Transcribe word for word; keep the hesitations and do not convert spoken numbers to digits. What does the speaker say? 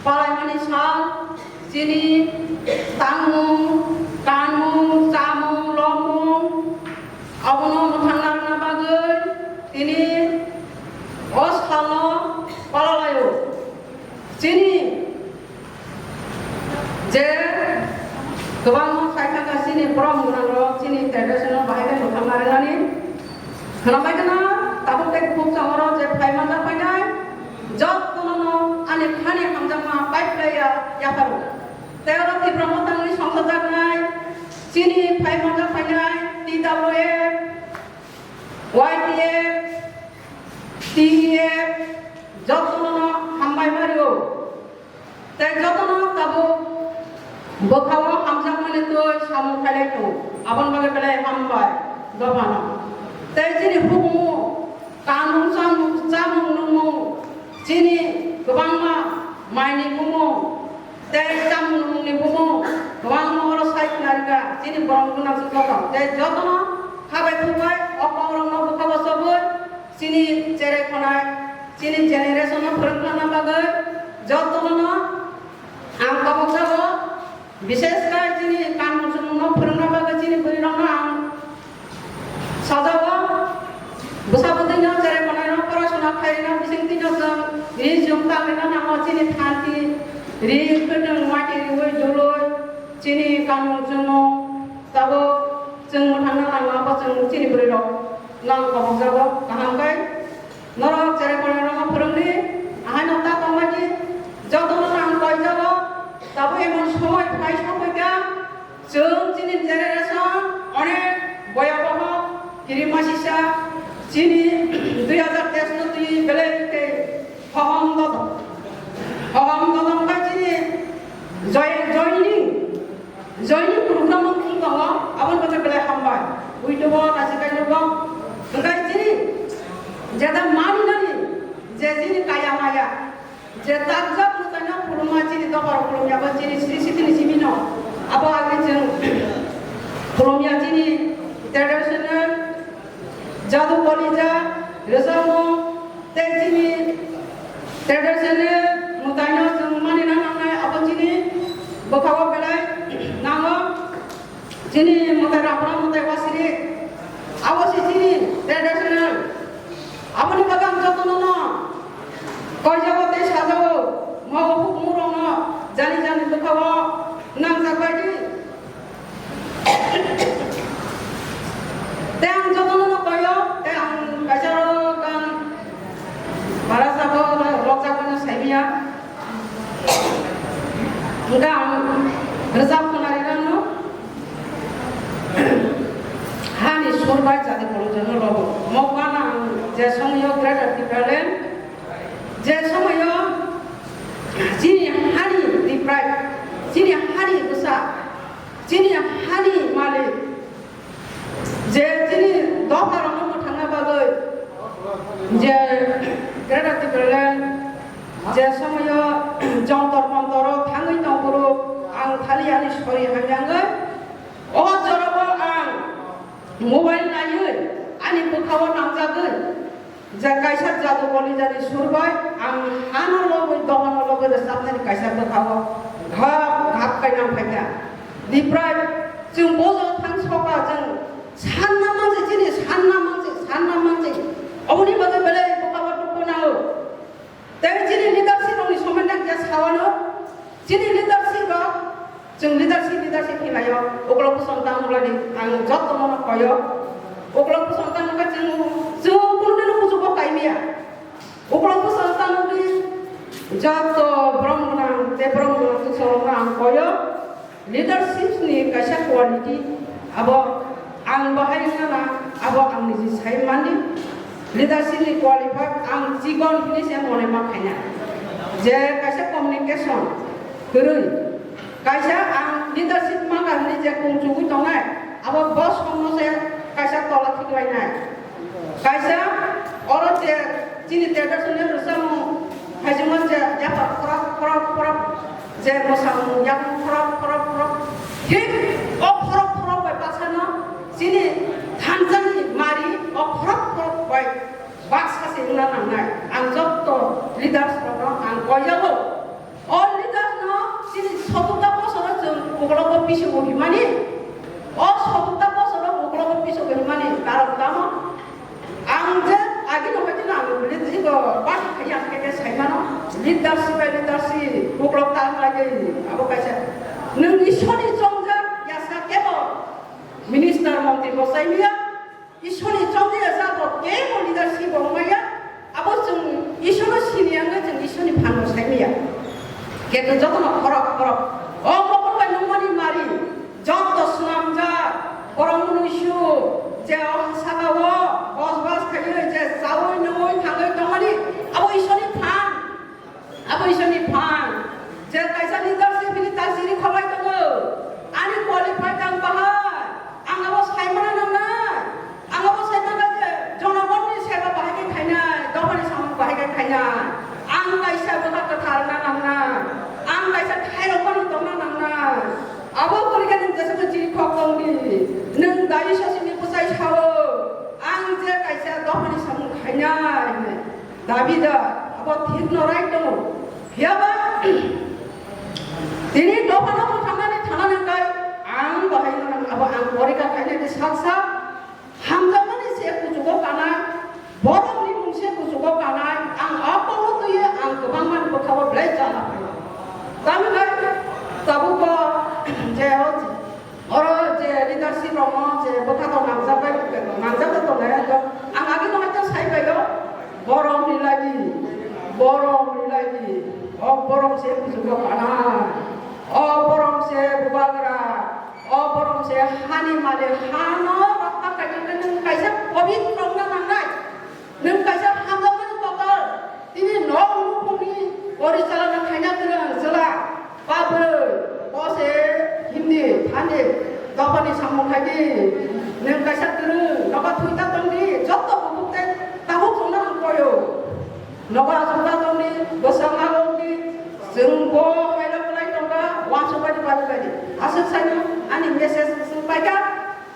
Palaimani sal, chini tangmung, kanmung, chamung, lomung, abono mwthangna rwna bagwi tini o salno palalaio. Chini je kwbangma khaikha chini borom gwnangrok chini traditional bahai khe mwthangna rwnani. Khwnambai khna tabuk tei bukhuk chongoro je phai manjak phainai, jottono ani khani hamjakma pai phlaiya yapharo. Tei oro Tipra Motangni songchajaknai chini phai manjak phainai T W F, Y T F, T E F, jottono hambai mario. Tei jotono tabuk bwkhao hamjakmani twi samung khailai tongo. Aboni bagwi belai hambai dophano. Tei chini hukumu kanmung chamung, chamung nungmung, chini kwbangma maini bumung, tei chamung nungmungni bumung, kwbangma oro sai khna rwkha, chini borom gwnang se joto. Tei jotono khabai thubai o kongrokno bwkha bo chobwi, chini cherai khonai, chini generation no phwrwngna bagwi jotono ang tabuk jago, bishesh khe chini kanmung chumungno phwrwngna bagwi chini bwrwirokno ang sajago. Bwsa bwtwino cherai khonai no porasona khairina bisingtwino chwng ri jum tangrina nango chini thanti ri kwtwng mati riwi dului chini kanmung chumung tabuk chwng mwthangna nango abo chwng chini bwrwirok. Nang kobokjago kaham khe norok cherai khonai rokno phwrwngdi, ahaino ta tongmani jotono nang koijago. Tabuk emon somoi phai sophaikha, chwng chini generation onek boyaboho kirimasisa chini dui hazar teis no twi belai khe hohom dodom, hohom dodom khe chini joy-, joining Joining program wng tongo, aboni bagwi belai hambai. Buidogo, naisikai nogo. Hwnkhe chini jeta maninani je chini kaya maya, je takjak mwtaino khulumma chini dophar khulumya bo chini sri sitini simino. Abo agwi chwng khulumya chini traditional jadu kolija, rwchapmung, tei chini traditional mwtaino chwng manina nangnai, abo chini bwkhao belai nango. Chini mwtai raphra mwtai wasiri, abo se chini traditional. Aboni bagwi ang jotono no koijago tei sajago, mo hukumu rokno jani jani bwkhao nangjak bai di. Tei ang jotono no koyo, tei ang kaisa ro gan bara sabo rok jak no saimiya. Hingke ang rwchap khwnari rano hani sur bai jadi kolokjano rogo. Mo gana ang je somoyo Greater Tipraland, je somoyo chini hani Tiprai, chini hani bwsa, chini hani malik, je chini dopharokno mwthangna bagwi je Greater Tipraland je somoyo jontor montoro thangwi tongphuru ang thali ani sori hamyangwi o jorabo ang mobile naiwi ani bwkhao nangjagwi je kaisa jadu koli jani surbai ang hano logwi dohano logwi rwchapnani kaisa bwkhao ghap ghap kai nang phaikha. Niprai chwng bojo thang soka chwng sanna manse chini sanna manse sanna manse oboni bagwi belai bwkhao dukhu nango. Tei chini leadership rokni somoy nang khe sawano, chini leadership rok, chwng leadership, leadership hinlaio, ukolog bwsong tangmani ang jotono no koyo. Ukolog bwsong tangma khe chwng, chwng kunudino kuchugo kaimiya. Ukolog bwsong tangmani joto borom gwnang, tei borom gwnang bwsong rokno ang koyo. Leadership ni kaisa quality abo ang bahai wngna na, abo ang niji sai mani. Leadership ni qualify ang chikon hini se mone ma khaina. Je kaisa communication kwrwi, kaisa ang leadership manga hini je kung chugui tongnai, abo boss rokno se kaisa tola thiklainai. Kaisa oro je chini traditional rwchapmung haijakmani je yapha khorok khorok khorok je mwsamung yakung khorok khorok khorok thik o khorok khorok bai baksano chini thansa ni mari o khorok khorok bai baksa se wngna nangnai. Ang jotto leaders rokno ang koijago. All Pisu bo himani, o sotto bosoro muklogo pisu bo himani, karon tamo. Ang je agi no hoi dino ang bili digo bak khaya khe khe saimano, leadership by leadership, muklok ta ang lagi, abo kaisa. Nung Ishwar ni chongjak yasa kebo minister montri bo saimiya, Ishwar ni chongya jabo kebo leadership bo wngmaya, abo chwng Ishwar no sini wngwi chwng Ishwar ni phan bo saimaya. Keto jotono khorok khorok. O mokol bai nungmani mari, joto swnamjak, borok mwnwi su, je o saka o bos bas khaiwi je chawi nungwi thangwi tongmani, abo Ishwar ni phan. Abo Ishwar ni phan. Je kaisa leadership bini tak siri kholai tongo. Ani qualified ang bahai. Ang abo saimana nangnai. Ang abo saimana je jonogonni seba bahai khe khainai, dophani samung bahai khe khainai. Ang kaisa bwkha kwthar wngna nangnai. Ang kaisa khairokmani tongna nangnai. Abo kwrwi khe nwng jesa khe chiri khok tongdi. Nwng dai sasini bwsai sao. Ang je kaisa dophani samung khainai hwnwi. Dabi da, abo thik no right tongo. Phiya ba, tini dopha no mwthangmani thana nangkhe, ang bahai no nang, abo ang porikha khainani sak sak, hamjakmani se kuchugo kanai, borok ni mung se kuchugo kanai, ang abo no twiwi ang kwbangma ni bwkha o belai chana phai. Tamni tabuk bo je o Oro je leadership rokno je bwkha tok nangjak bai, nangjak bai tongnai, ang agi no haikhe sai paio, borom rilai di, borom rilai di, o borom se kuchugo kanai, o borom se bubagra, o borom se hani malik, hano rokta khaikhe nwng kaisa pobitro wngna nangnai. Nwng kaisa hamjakmani kokol, tini nok nukhungni porichalona khaina kwrwng chwla ba bwrwi, bo se himdi, thandi, dophani samung khaidi. Nwng kaisa kwrwng, nogo thwi ta tongdi, joto bukhuk tei tabuk chwngno ang koio. Nogo achuk ta tongdi, bwsang ma wngdi, chwng bo haino kwlai tongkha, uansukmani bari bari. Aswk saino ani message chwng paikha,